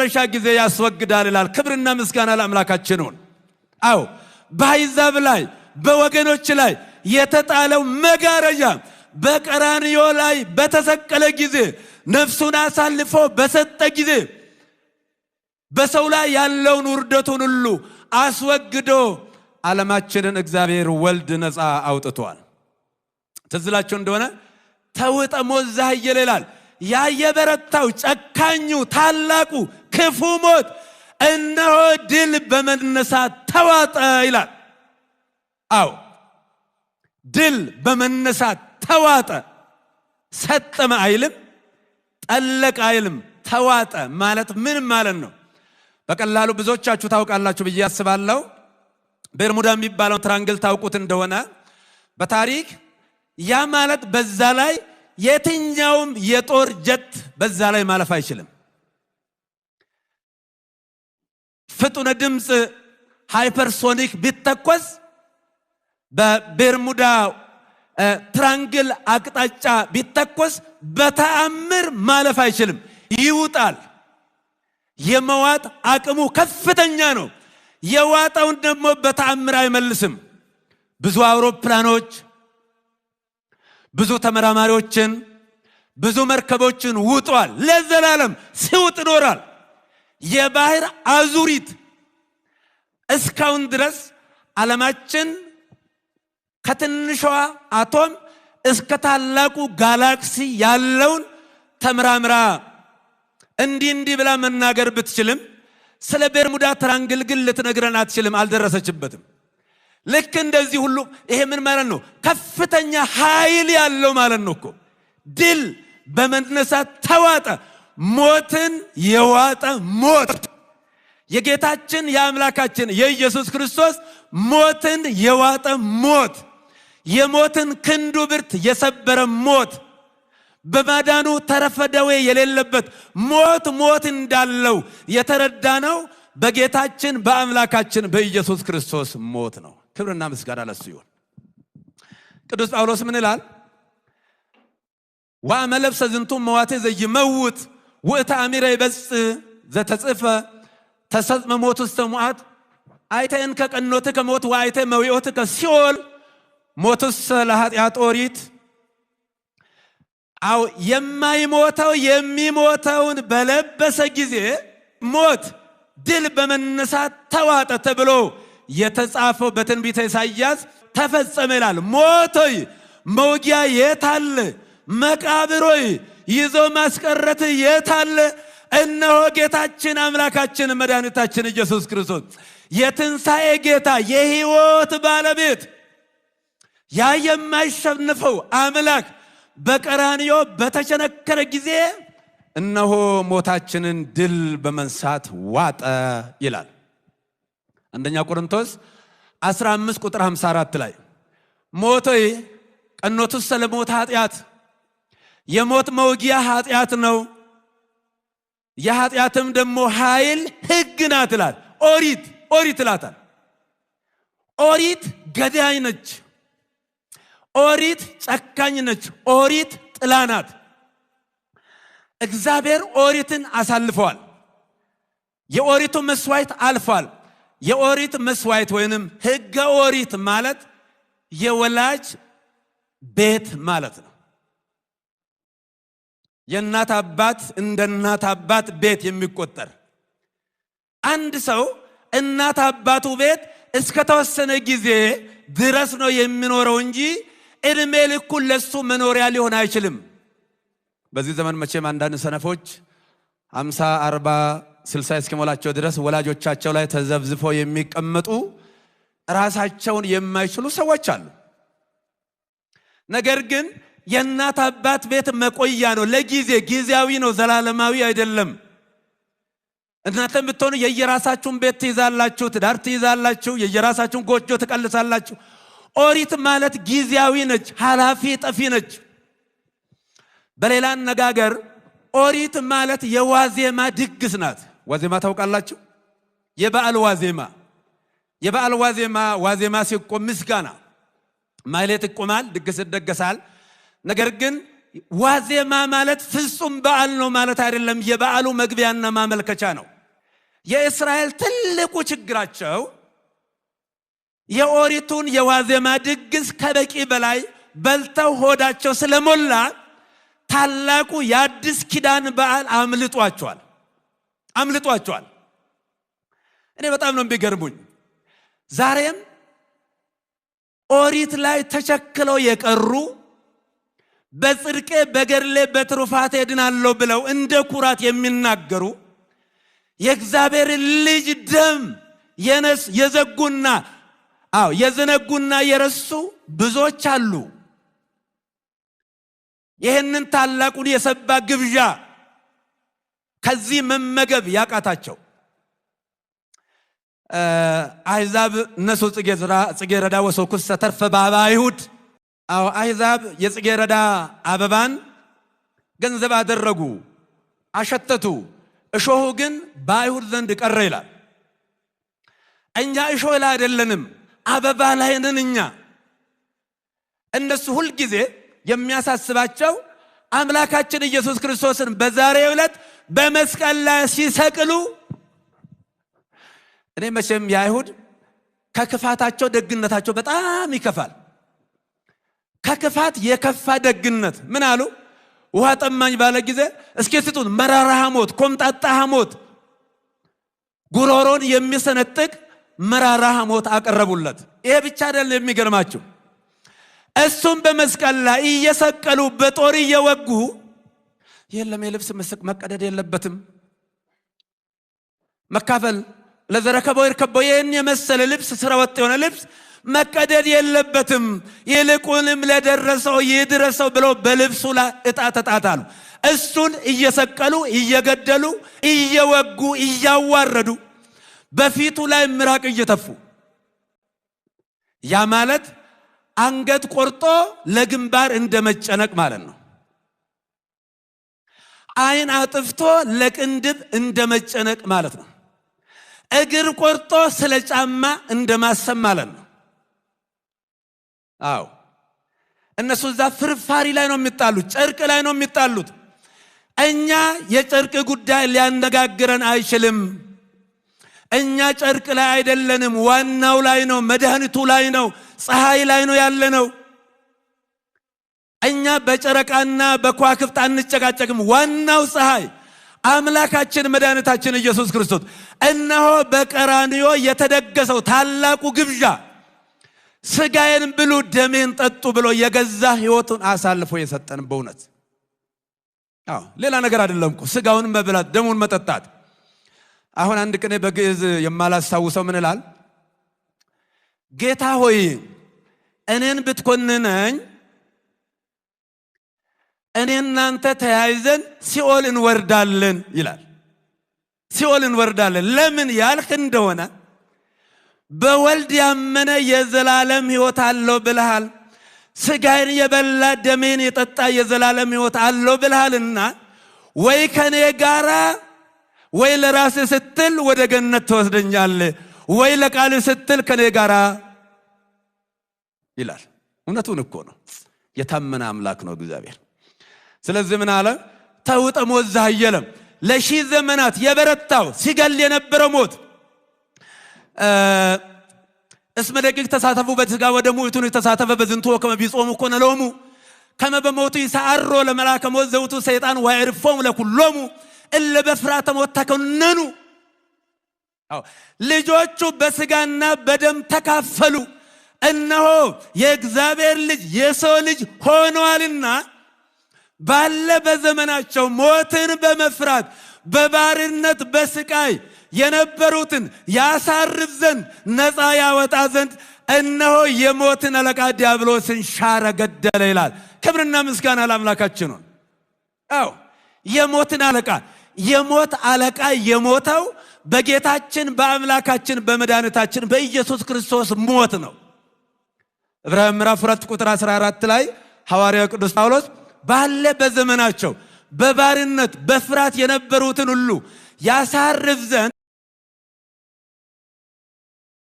ለመጨረሻ ጊዜ ያስወግዳል ይላል። ክብርና ምስጋና ለአምላካችን ይሁን። አዎ፣ በአሕዛብ ላይ በወገኖች ላይ የተጣለው መጋረጃ በቀራንዮ ላይ በተሰቀለ ጊዜ፣ ነፍሱን አሳልፎ በሰጠ ጊዜ፣ በሰው ላይ ያለውን ውርደቱን ሁሉ አስወግዶ ዓለማችንን እግዚአብሔር ወልድ ነፃ አውጥቷል። ትዝ ይላችሁ እንደሆነ ተውጠ ሞት ዘኃየለ ይላል። ያ የበረታው ጨካኙ ታላቁ ክፉ ሞት እነሆ ድል በመነሳት ተዋጠ ይላል። አዎ፣ ድል በመነሳት ተዋጠ። ሰጠመ አይልም፣ ጠለቀ አይልም፣ ተዋጠ ማለት ምን ማለት ነው? በቀላሉ ብዙዎቻችሁ ታውቃላችሁ ብዬ አስባለሁ። ቤርሙዳ የሚባለውን triangle ታውቁት እንደሆነ በታሪክ፣ ያ ማለት በዛ ላይ የትኛውም የጦር ጀት በዛ ላይ ማለፍ አይችልም። ፍጡነ ድምፅ hypersonic ቢተኮስ፣ በቤርሙዳ triangle አቅጣጫ ቢተኮስ በተአምር ማለፍ አይችልም፣ ይውጣል። የመዋጥ አቅሙ ከፍተኛ ነው። የዋጠውን ደግሞ በተአምር አይመልስም። ብዙ አውሮፕላኖች፣ ብዙ ተመራማሪዎችን፣ ብዙ መርከቦችን ውጧል። ለዘላለም ሲውጥ ይኖራል። የባህር አዙሪት እስካሁን ድረስ ዓለማችን ከትንሿ አቶም እስከ ታላቁ ጋላክሲ ያለውን ተመራምራ እንዲህ እንዲህ ብላ መናገር ብትችልም ስለ ቤርሙዳ triangle ግን ልትነግረን አትችልም፣ አልደረሰችበትም። ልክ እንደዚህ ሁሉ ይሄ ምን ማለት ነው? ከፍተኛ ኃይል ያለው ማለት ነው እኮ። ድል በመነሳት ተዋጠ። ሞትን የዋጠ ሞት፣ የጌታችን የአምላካችን የኢየሱስ ክርስቶስ ሞትን የዋጠ ሞት፣ የሞትን ክንዱ ብርት የሰበረ ሞት፣ በማዳኑ ተረፈ ደዌ የሌለበት ሞት፣ ሞት እንዳለው የተረዳ ነው በጌታችን በአምላካችን በኢየሱስ ክርስቶስ ሞት ነው። ክብርና ምስጋና ለሱ ይሁን። ቅዱስ ጳውሎስ ምን ይላል? ወአመ ለብሰ ዝንቱ መዋቴ ዘይመውት ውእተ አሚረ ይበጽሕ ዘተጽሕፈ ተሰጥመ ሞት ውስተ ሙዓት፣ አይተ እንከ ቀኖትከ ሞት ወአይተ መዊኦትከ ሲኦል፣ ሞትሰ ለኃጢአት ኦሪት። አው የማይሞተው የሚሞተውን በለበሰ ጊዜ ሞት ድል በመነሳት ተዋጠ ተብሎ የተጻፈው በትንቢተ ኢሳይያስ ተፈጸመ ይላል። ሞት ሆይ መውጊያ የታለ? መቃብር ሆይ ይዞ ማስቀረት የታለ? እነሆ ጌታችን አምላካችን መድኃኒታችን ኢየሱስ ክርስቶስ የትንሣኤ ጌታ፣ የሕይወት ባለቤት፣ ያ የማይሸንፈው አምላክ በቀራንዮ በተቸነከረ ጊዜ እነሆ ሞታችንን ድል በመንሳት ዋጠ ይላል። አንደኛ ቆሮንቶስ 15 ቁጥር 54 ላይ ሞት ሆይ ቀኖቱሰ ለሞት ኃጢአት፣ የሞት መውጊያ ኃጢአት ነው፣ የኃጢአትም ደግሞ ኃይል ሕግ ናት ይላል። ኦሪት፣ ኦሪት ይላታል። ኦሪት ገዳይ ነች። ኦሪት ጨካኝ ነች። ኦሪት ጥላ ናት። እግዚአብሔር ኦሪትን አሳልፈዋል። የኦሪቱ መስዋዕት አልፏል። የኦሪት መስዋዕት ወይንም ሕገ ኦሪት ማለት የወላጅ ቤት ማለት ነው። የእናት አባት፣ እንደ እናት አባት ቤት የሚቆጠር፣ አንድ ሰው እናት አባቱ ቤት እስከ ተወሰነ ጊዜ ድረስ ነው የሚኖረው እንጂ እድሜ ልኩን ለሱ መኖሪያ ሊሆን አይችልም። በዚህ ዘመን መቼም አንዳንድ ሰነፎች 50፣ 40፣ 60 እስኪሞላቸው ድረስ ወላጆቻቸው ላይ ተዘብዝፈው የሚቀመጡ፣ ራሳቸውን የማይችሉ ሰዎች አሉ። ነገር ግን የእናት አባት ቤት መቆያ ነው፣ ለጊዜ ጊዜያዊ ነው፣ ዘላለማዊ አይደለም። እናንተም ብትሆኑ የየራሳችሁን ቤት ትይዛላችሁ፣ ትዳር ትይዛላችሁ፣ የየራሳችሁን ጎጆ ትቀልሳላችሁ። ኦሪት ማለት ጊዜያዊ ነች፣ ኃላፊ ጠፊ ነች። በሌላ አነጋገር ኦሪት ማለት የዋዜማ ድግስ ናት። ዋዜማ ታውቃላችሁ? የበዓል ዋዜማ፣ የበዓል ዋዜማ፣ ዋዜማ ሲቆም ምስጋና ማህሌት ይቆማል፣ ድግስ ይደገሳል። ነገር ግን ዋዜማ ማለት ፍጹም በዓል ነው ማለት አይደለም። የበዓሉ መግቢያና ማመልከቻ ነው። የእስራኤል ትልቁ ችግራቸው የኦሪቱን የዋዜማ ድግስ ከበቂ በላይ በልተው ሆዳቸው ስለሞላ ታላቁ የአዲስ ኪዳን በዓል አምልጧቸዋል አምልጧቸዋል። እኔ በጣም ነው የሚገርሙኝ። ዛሬም ኦሪት ላይ ተቸክለው የቀሩ በጽድቄ በገድሌ በትሩፋቴ እድናለሁ ብለው እንደ ኩራት የሚናገሩ የእግዚአብሔር ልጅ ደም የዘጉና አዎ የዘነጉና የረሱ ብዙዎች አሉ። ይህንን ታላቁን የሰባ ግብዣ ከዚህ መመገብ ያቃታቸው አሕዛብ እነሱ ጽጌረዳ ወሶኩሰ ተርፈ በአበ አይሁድ። አዎ አሕዛብ የጽጌረዳ አበባን ገንዘብ አደረጉ፣ አሸተቱ፣ እሾሁ ግን በአይሁድ ዘንድ ቀረ ይላል። እኛ እሾህ ላይ አይደለንም፣ አበባ ላይ ነን እኛ። እነሱ ሁልጊዜ የሚያሳስባቸው አምላካችን ኢየሱስ ክርስቶስን በዛሬው ዕለት በመስቀል ላይ ሲሰቅሉ፣ እኔ መቼም የአይሁድ ከክፋታቸው ደግነታቸው በጣም ይከፋል። ከክፋት የከፋ ደግነት ምን አሉ? ውሃ ጠማኝ ባለ ጊዜ እስኪ ስጡን መራራ ሐሞት፣ ኮምጣጣ ሐሞት፣ ጉሮሮን የሚሰነጥቅ መራራ ሐሞት አቀረቡለት። ይሄ ብቻ አይደለም የሚገርማችሁ፣ እሱም በመስቀል ላይ እየሰቀሉ በጦር እየወጉ የለም የልብስ መቀደድ የለበትም መካፈል ለዘረከበው ይርከበው፣ ይህን የመሰለ ልብስ ስራ ወጥ የሆነ ልብስ መቀደድ የለበትም፣ ይልቁንም ለደረሰው ይድረሰው ብለው በልብሱ ላይ ዕጣ ተጣጣሉ። እሱን እየሰቀሉ እየገደሉ እየወጉ እያዋረዱ በፊቱ ላይ ምራቅ እየተፉ፣ ያ ማለት አንገት ቆርጦ ለግንባር እንደመጨነቅ ማለት ነው። ዓይን አጥፍቶ ለቅንድብ እንደመጨነቅ ማለት ነው። እግር ቆርጦ ስለ ጫማ እንደማሰብ ማለት ነው። አዎ እነሱ እዛ ፍርፋሪ ላይ ነው የሚጣሉት፣ ጨርቅ ላይ ነው የሚጣሉት። እኛ የጨርቅ ጉዳይ ሊያነጋግረን አይችልም። እኛ ጨርቅ ላይ አይደለንም፣ ዋናው ላይ ነው፣ መድኃኒቱ ላይ ነው፣ ፀሐይ ላይ ነው ያለነው። እኛ በጨረቃና በከዋክብት አንጨቃጨቅም። ዋናው ፀሐይ አምላካችን መድኃኒታችን ኢየሱስ ክርስቶስ እነሆ በቀራንዮ የተደገሰው ታላቁ ግብዣ ስጋዬን ብሉ ደሜን ጠጡ ብሎ የገዛ ሕይወቱን አሳልፎ የሰጠን በእውነት አዎ፣ ሌላ ነገር አይደለም እኮ ስጋውን መብላት ደሙን መጠጣት። አሁን አንድ ቅኔ በግዕዝ የማላስታውሰው ምን ይላል? ጌታ ሆይ እኔን ብትኮንነኝ እኔ እናንተ ተያይዘን ሲኦል እንወርዳለን ይላል። ሲኦል እንወርዳለን ለምን ያልክ እንደሆነ በወልድ ያመነ የዘላለም ሕይወት አለው ብለሃል። ስጋዬን የበላ ደሜን የጠጣ የዘላለም ሕይወት አለው ብለሃልና ወይ ከኔ ጋራ ወይ ለራስህ ስትል ወደ ገነት ትወስደኛለህ፣ ወይ ለቃልህ ስትል ከኔ ጋራ ይላል። እውነቱን እኮ ነው። የታመነ አምላክ ነው እግዚአብሔር። ስለዚህ ምን አለ? ተውጠ ሞት ዘኃየለም፣ ለሺህ ዘመናት የበረታው ሲገል የነበረው ሞት እስመ ደቂቅ ተሳተፉ በሥጋ ወደሙ ውእቱን ተሳተፈ በዝንቱ ወከመ ቢጾሙ ኮነ ሎሙ ከመ በሞቱ ይሰዐሮ ለመልአከ ሞት ዘውቱ ሰይጣን ወያዕርፎሙ ለኩሎሙ እለ በፍርሃተ ሞት ተኮነኑ። ልጆቹ በሥጋና በደም ተካፈሉ፣ እነሆ የእግዚአብሔር ልጅ የሰው ልጅ ሆኗልና ባለ በዘመናቸው ሞትን በመፍራት በባርነት በስቃይ የነበሩትን ያሳርፍ ዘንድ ነፃ ያወጣ ዘንድ እነሆ የሞትን አለቃ ዲያብሎስን ሻረ፣ ገደለ ይላል። ክብርና ምስጋና ለአምላካችን ነው። አዎ የሞትን አለቃ የሞት አለቃ የሞተው በጌታችን በአምላካችን በመድኃኒታችን በኢየሱስ ክርስቶስ ሞት ነው። ዕብራውያን ምዕራፍ 2 ቁጥር 14 ላይ ሐዋርያው ቅዱስ ጳውሎስ ባለ በዘመናቸው በባርነት በፍርሃት የነበሩትን ሁሉ ያሳርፍ ዘንድ